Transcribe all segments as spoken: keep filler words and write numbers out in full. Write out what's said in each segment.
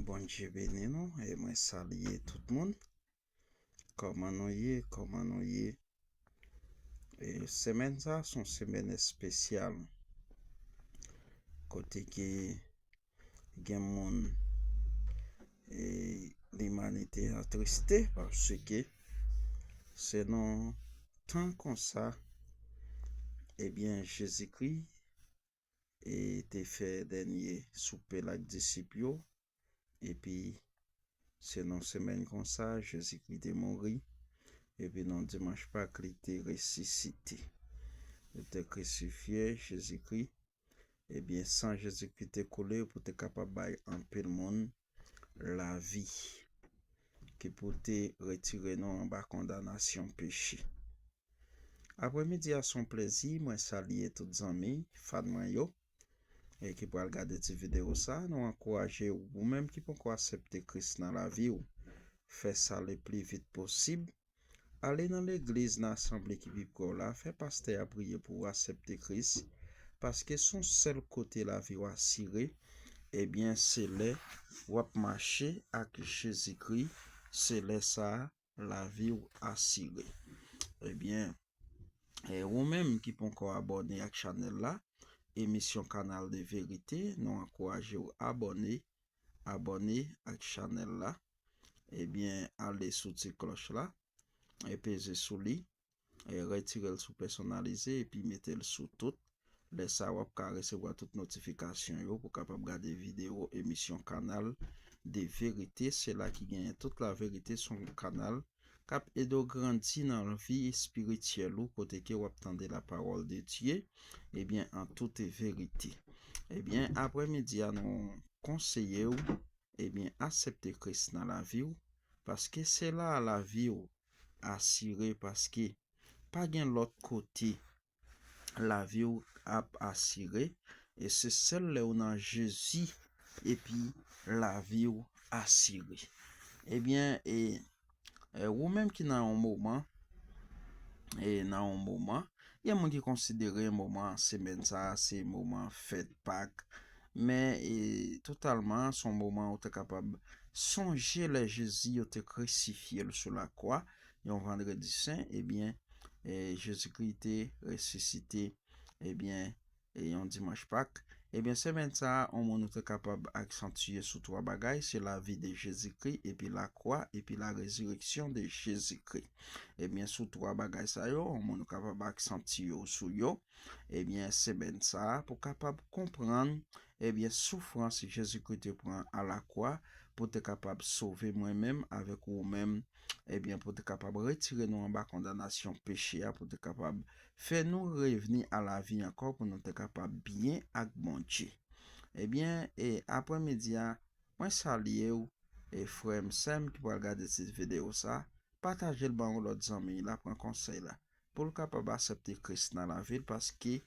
Bondye beni nou e mwen salye tout moun. Kòman nou ye? Kòman nou ye? E semèn sa a se yon semèn espesyal kote ke gen moun e limanite atriste paske se nan tan konsa, ebyen, Jezikri e te fè dènye soupe l ak disip yo, epi se nan semèn konsa Jezikri te mouri, epi nan dimanch Pak li te resisite. Yo te krisifye Jezikri, ebyen, san Jezikri te koule pou te kapab bay anpil moun lavi, ki pou te retire nou anba kondanasyon peche. Apremidi a se yon plezi mwen salye tout zanmi, fan mwen yo, e ki pral gade ti videyo sa. Nou ankouraje ou menm ki poko aksepte Kris nan lavi w, fè sa le pli vit posib. Ale nan legliz, nan asanble ki pi pre w la, fè pastè a priye pou w aksepte Kris, paske se yon sèl kote lavi w asire, ebyen, se lè w ap mache ak Jezikri, se lè sa a lavi w asire. Ebyen, e ou menm ki poko abòne ak chanèl la, emisyon Kanal de Verite, nou ankouraje w abòne, abòne ak chanèl la. Ebyen, ale sou ti klòch la, e peze sou li, e retire l sou pèsonalize, epi mete l sou tout. Lè sa a, w ap ka resevwa tout notifikasyon yo pou w kapab gade videyo emisyon Kanal de Verite. Se la ki genyen tout laverite, se yon kanal k ap ede w grandi nan vi espirityèl ou, kote ke w ap tande la parole de Dieu, ebyen, an tout verite. Ebyen, apremidi a, nou konseye w, ebyen, aksepte Kris nan lavi w, paske se la lavi w asire, paske pa gen lòt kote lavi w ap asire, e se sèl lè w nan Jezi, epi lavi w asire. Ebyen, e, e ou menm ki nan yon moman, e nan yon moman, gen moun ki konsidere moman semèn sa a se moman fèt Pak, men, e, totalman, se yon moman ou te kapab sonje lè Jezi yo te krisifye l sou lakwa, yon vandredi sen, ebyen, e, Jezikri te resisite, ebyen, e yon dimanch Pak. Ebyen, semèn sa a, yon moun ou te kapab aksantye sou twa bagay, se lavi de Jezikri, epi lakwa, epi la rezireksyon de Jezikri. Ebyen, sou twa bagay sa yo, yon moun ou kapab aksantye w sou yo, ebyen, semèn sa a, pou kapab konprann, ebyen, soufrans Jezikri te pran alakwa, pou te kapab sove mwen menm avèk ou menm, ebyen, pou te kapab retire nou anba kondanasyon peche a, pou te kapab fè nou revni a lavi ankò, pou nou te kapab byen ak Bondye. Ebyen, e apremidi a, mwen salye w, e frè m, sè m ki pral gade ti videyo sa, pataje l ban yon lòt zanmi, l ap pran konsèy la, pou l kapab aksepte Kris nan lavi l, paske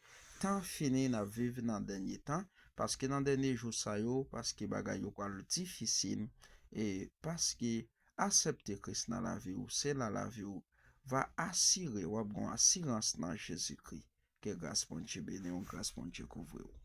tan fini, n ap viv nan dènye tan, paske nan dènye jou sa yo, paske bagay yo pral difisil, e paske aksepte Kris nan lavi w, se la lavi w va asire, w ap gen asirans nan Jezikri. Ke gras Bondye beni w, gras Bondye kouvri w.